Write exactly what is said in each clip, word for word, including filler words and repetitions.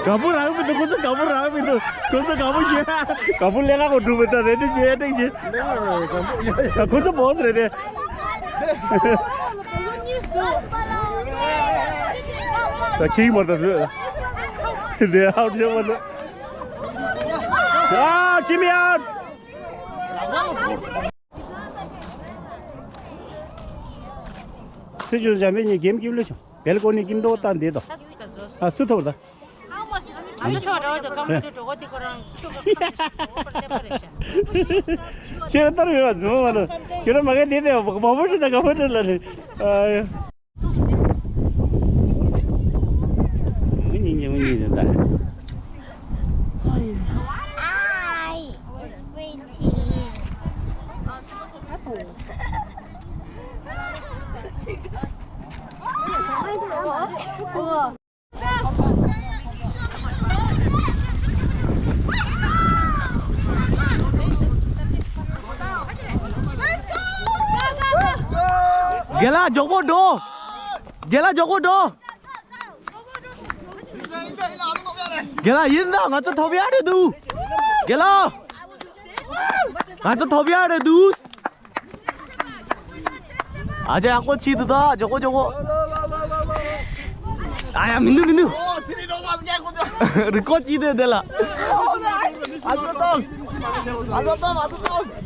ག་བུ་རང་མི་འདུག་ཁོ་ཚོ་ག་བུ་རང་མི་འདུག་ཁོ་ཚོ་ག་བུ་ཞེ་ག་བུ་ལས་ཀ་གོ་འགྲུབ་མི་འདུག་རེ་འདྲི་བྱེད་ཡ་ཏིག་བྱེད། ཁོ་ཚོ་བོ་སི་རེད་དེ། ད་ཁྱིག་མར་ད་ཟོས། དེ་ཨའུ་ཊི་བྱེད་མར་ད། ཨ་ཅི་མི་ཨའུ་ཊི། སི་ཅུ་འཇམ་པའི་ཉིན་གེམ་སྐྱིད་ལོས་བྱུང་། བེལ་ཀོ་ནི་ཀིམ་ཏོ་ཏ་འདི་དོ། ཨ་སུ་ཐོབ་ད། ཁྱེད་ལྟར་ཡོད་ཟུམ་མ་ལ། ཁྱེད་རང་མ་ག་འདི་ནས་མ་མོ་ཏྲི་དང་ག་མོ་ཏྲི་ལ་རེད། ཨ། མི་ཉིན་ཉིན་མི་ཉིན་ད། རྒན་ལགས་མགྱོགས་པོ་འགྲོ། རྒན་ལགས་མགྱོགས་པོ་འགྲོ། རྒན་ལགས་ཡིན་ད། ང་ཚོ་ཐོབ་ཡ་རེད་འདུག་རྒན་ལགས། ང་ཚོ་ཐོབ་ཡ་རེད་འདུག་ཨ་ཅག་ཡག་པོ་བྱེད་འདུག་ད་མགྱོགས་པོ་མགྱོགས་པོ། ཨ་ཡ་མི་འདུག་མི་འདུག་རི་ཀོ་ཅི་དེ་དེ་ལ།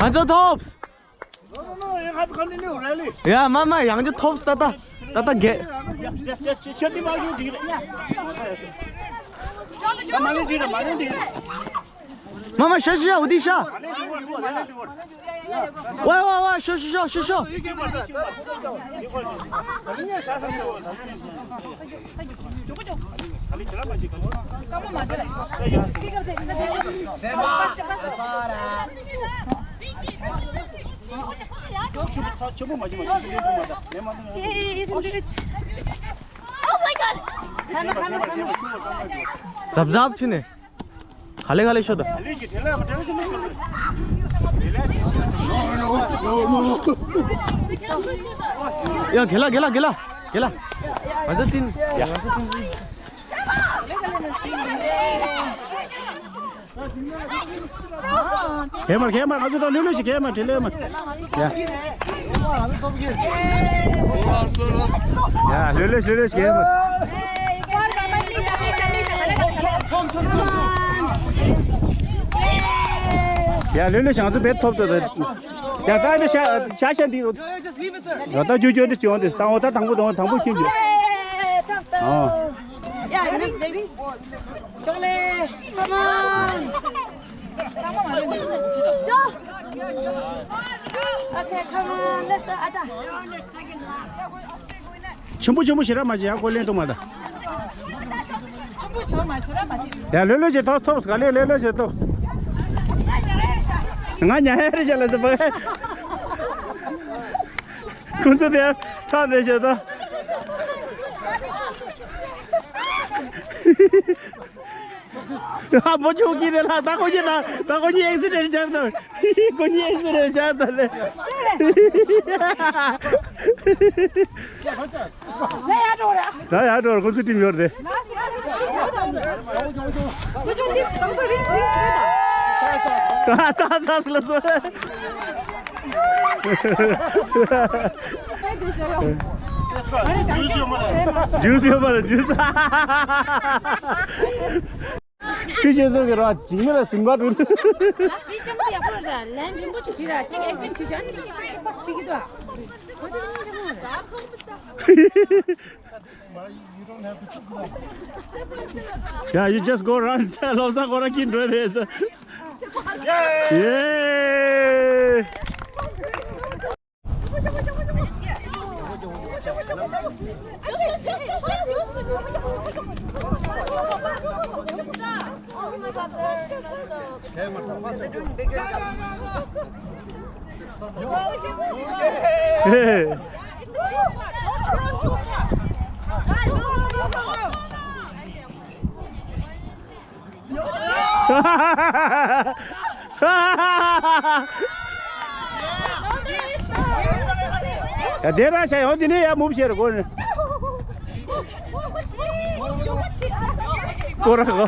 ང་ཚོ་ཐོབ། ཡ་མ་མ་ཡང་ཅི་ཐོབ་ད་ད་ད་ད་རྒྱལ། མ་མ་ཤ་ཤ་འུ་དི་ཤ། ཝ་ཝ་ཝ་ཤོ་ཤོ་ཤོ་ཤོ། གཟབ་གཟབ་བྱས་ནས། ག་ལེ་ག་ལེ་ཤོད་དོ། ཡ་གེ་ལ་གེ་ལ་གེ་ལ་གེ་ལ། ང་ཚོ་ཏིན། ཡ། གེ་མར་གེ་མར་ང་ཚོ་ད་ལྷོད་ལྷོད་ཞིག་གེ་མར་དྲི་ལྷོད་མར། ཡ། ཡ་ལྷོད་ལྷོད་ཞིག་ལྷོད་ལྷོད་ཞིག་གེ་མར། ཡ་ལྷོད་ལྷོད་ཞིག་ང་ཚོ་བེད་ཐོབ་ཏུ་ད། ཡ་ད་ནི་ཤ་ཤ་ཤ་འདི་རུ། ཡ་ད་ཇོ་ཇོ་འདི་ཅོང་འདི་ད་འོ་ད་དང་པོ་དང་དང་པོ་ཁྱིམ་ཇོ། ཨ། ཡ་ནི་ཅོག་ལེ། Come on. Okay, come on. Let's go. ཨ་ད། ཆེན་པོ་ཆེན་པོ་ཞེ་དྲག་མ་བྱེད་ཡ། ཀོ་ལེན་ཏོ་མ་ད། ཆེན་པོ་ཆེན་པོ་མ་ཞེ་དྲག་མ་བྱེད། ཡ་ལྷོད་ལྷོད་བྱེད། ཐོབ་ཐོབ་ག་ལེ་ལྷོད་ལྷོད་བྱེད་ཐོབ། ང་ཉ་ཧེ་རེ་བྱ་ལ་ཟེར་བ། ཁོང་ཚོ་དེ་ཐག་དེ་བྱེད་ད། ཧ་མོ་ཆུང་གི་རེད་ལ། ད་ཁོ་གཉིས་ན་ད་ཁོ་གཉིས་ཨེག་སི་ཌེན་ཊི་བྱས་ན། ཁོ་གཉིས་ཨེག་སི་ཌེན་ཊི་བྱས་ད་ལེ། ད་ཡར་འགྲོ་ར། ཁོ་ཚོ་ཊིམ་ཡོད་རེད། ད་ད་ད་ལ་སོ། ཇུས་ཡོད་མ་རེད། ཇུས། སུས་ཤེས་སོང་གི་ར། ཇིང་མེ་ལ་སིམ་ག་འགྲོ། ལན་རིང་པོ་ཅིག་བྲིས་ར། གཅིག་ཨེག་ཊིང་བྱེད་བྱ། གཅིག་གཅིག་གཅིག་པ་བྱེད་ཀྱི་འདུག Yeah, you just go around. ལོ་སར་ཁོ་རང་གིས་འགྲོ་རེད། ཡེ། ཡ་དེ་ར་ཤ་ཡང་དེ་ནས་ཡ་མུབ་ཤེར་གོ་ནི། ཀོ་ར་གོ།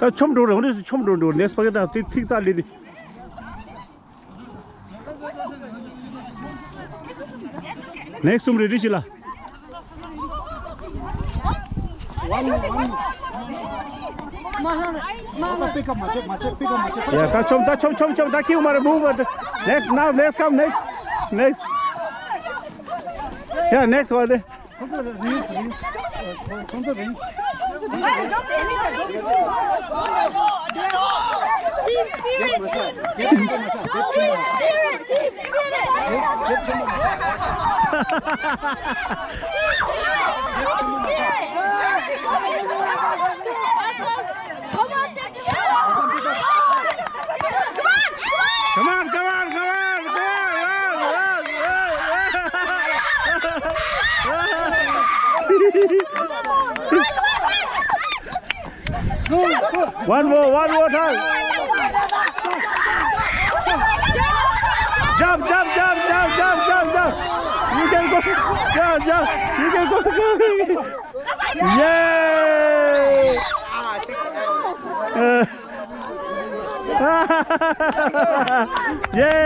ད་ཆོམ་འགྲོ་རེད། འོ་འདྲ་སུ་ཆོམ་འགྲོ་འགྲོ་ནེགསི་ཕ་གི་ད་ཐིག་ཐིག་ཙག་ལི་དི། ནེགསི་གསུམ་རེ་ཌི་ཞིག་ལ། One more, one more. Pick up, མ་བྱེད། མ་བྱེད། Pick up མ་བྱེད། ཡ་ད་ཆོམ་ད་ཆོམ་ཆོམ་ཆོམ་ད་ཁྱིའུ་མ་རེད། Move on. Next, now, next, come, next. Next. Yeah, next one. ཁོང་ཚོ་རིང་། རིང་། ཁོང་ཚོ་རིང་། Come on, come on, come on, come on. One more, one more time. Jump, jump, jump. You can go. Jump, jump. You can go. Yay! Yay!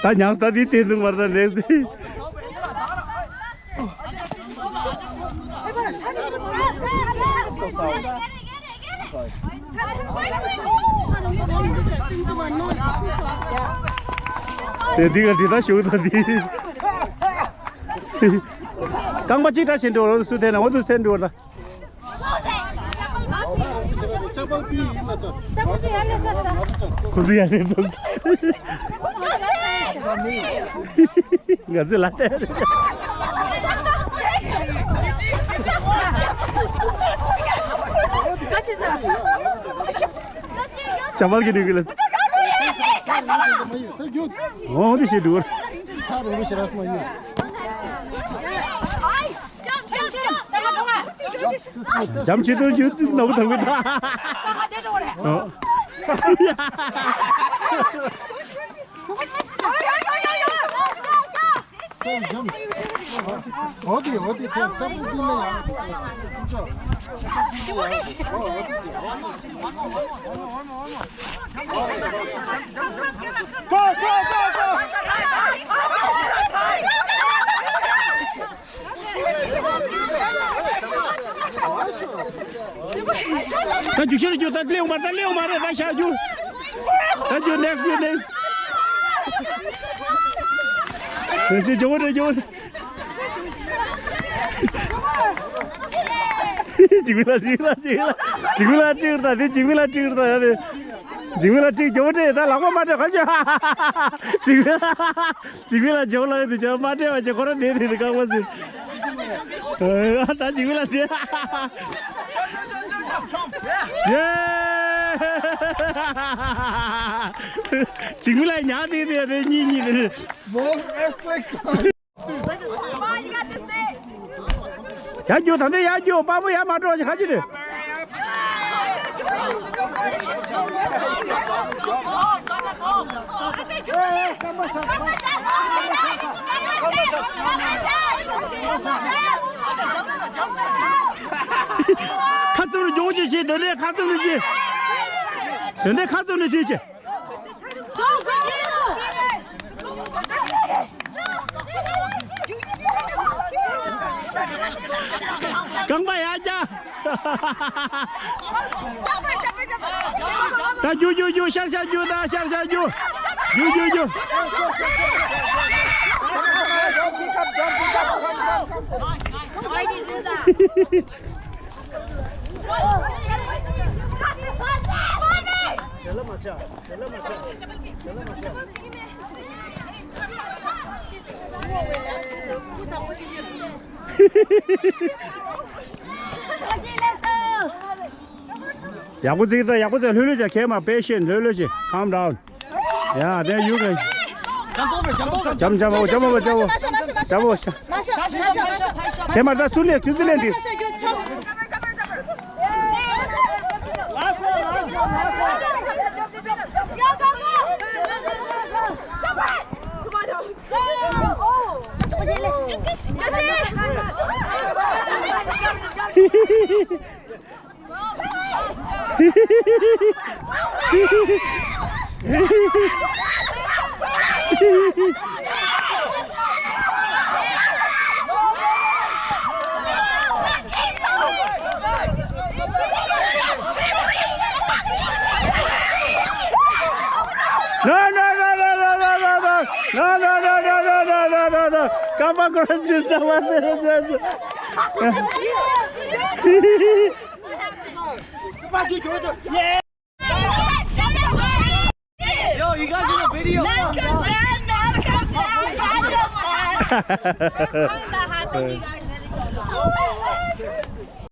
ཨ། ད་ཉམས་ད་དེ་དེ་འདུག་མར་ད་ནེགསི་དེ། དེ་འདི་ག་འདི་ད་ཞུགས་ད་འདི། རྐང་པ་གཅིག་ད་ཕྱིན་འགྲོ་རོགས། སུ་འཐེན་ན་འོ་དུ་འཐེན་འགྲོ་ད། ཁོ་ཚོ་ཡར་སླེབས་སོང་། ང་ཚོ་ལ་ལྟ་རེད། ཅ་མར་གི་ནུས་གི་ལ། འོང་དེ་ཤེས་འདུག་འཇམ་ཆེ་དུར་རྒྱུ་ནོར་དང་མི་འདྲ། འོ་དེ་འོ་དེ་ཚོ་ཚ་པོ་ཀུན་ལ་ཡང་། ད་རྒྱུག་ཤར་རྒྱུག་ད་སླེབས་མ་རེད། ད་སླེབས་མ་རེད། ད་ཤར་རྒྱུག་ད་རྒྱུག་ནེགསི་རྒྱུག་ནེགསི། ཇོ་བོ་རེད་ཇོ་བོ་རེད། འཇིགས་མེད་ལ་འཇིགས་མེད་ལ་འཇིགས་མེད་ལ་འཇིགས་མེད་ལ་སྤྲིག་རུ་ད་དེ་འཇིགས་མེད་ལ་སྤྲིག་རུ་ད་ཡ་དེ། འཇིགས་མེད་ལ་སྤྲིག་རྒྱབ་སྤྲད་ད་ལག་པ་མ་སྤྲད་ག་ཅི། འཇིགས་མེད་ལ་འཇིགས་མེད་ལ་འཇོག་ལ་དེ་ཅང་མ་སྤྲད་པ་ཅི་ཁོ་ར་དེ་དེ་དེ་གང་མ་ཟིན། ཨ་ད་འཇིགས་མེད་ལ་དེ། ཡེ། འཇིགས་མེད་ལ་ཉག་དེ་དེ་དེ་གཉིས་གཉིས་དེ། ཡར་རྒྱུག་ད་འདི་ཡར་རྒྱུག་དཔའ་མོ་ཡར་མ་འགྲོ་ཞིག་ཁ་ཅིག་དེ། ཁ་ཚུར་རྒྱུག་ཅིག་བྱེད་དེ། དེ་ཁ་ཚུམ་ནས་ཅི། དེ་འདྲའི་ཁ་ཚུམ་ནས་ཅི་ཅི། རྐང་པ་ཡར་བཀྱག་ད་རྒྱུག་རྒྱུག་རྒྱུག་ཤར་ཤར་རྒྱུག་ད་ཤར་ཤར་རྒྱུག་རྒྱུག་རྒྱུག་རྒྱུག Why do you do that? ཡག་པོ་བརྩི་ད། ཡག་པོ་བརྩི། ལྷོད་ལྷོད་བྱས། གད་མ། patient. ལྷོད་ལྷོད་བྱས། Calm down. Yeah, there you go. Jump over, jump over. Jump, jump over, jump over, jump over. Jump over. གད་མ་ད་ཚུར་ལེན། ཚུར་ལེན་དེ། Last one, last one, last one. Go, go, go. Come on. No, no, no, no, no, no, no, no. No, no, no, no, no, no, no, no, no. Come across this, the one that is Yo, you guys in a video.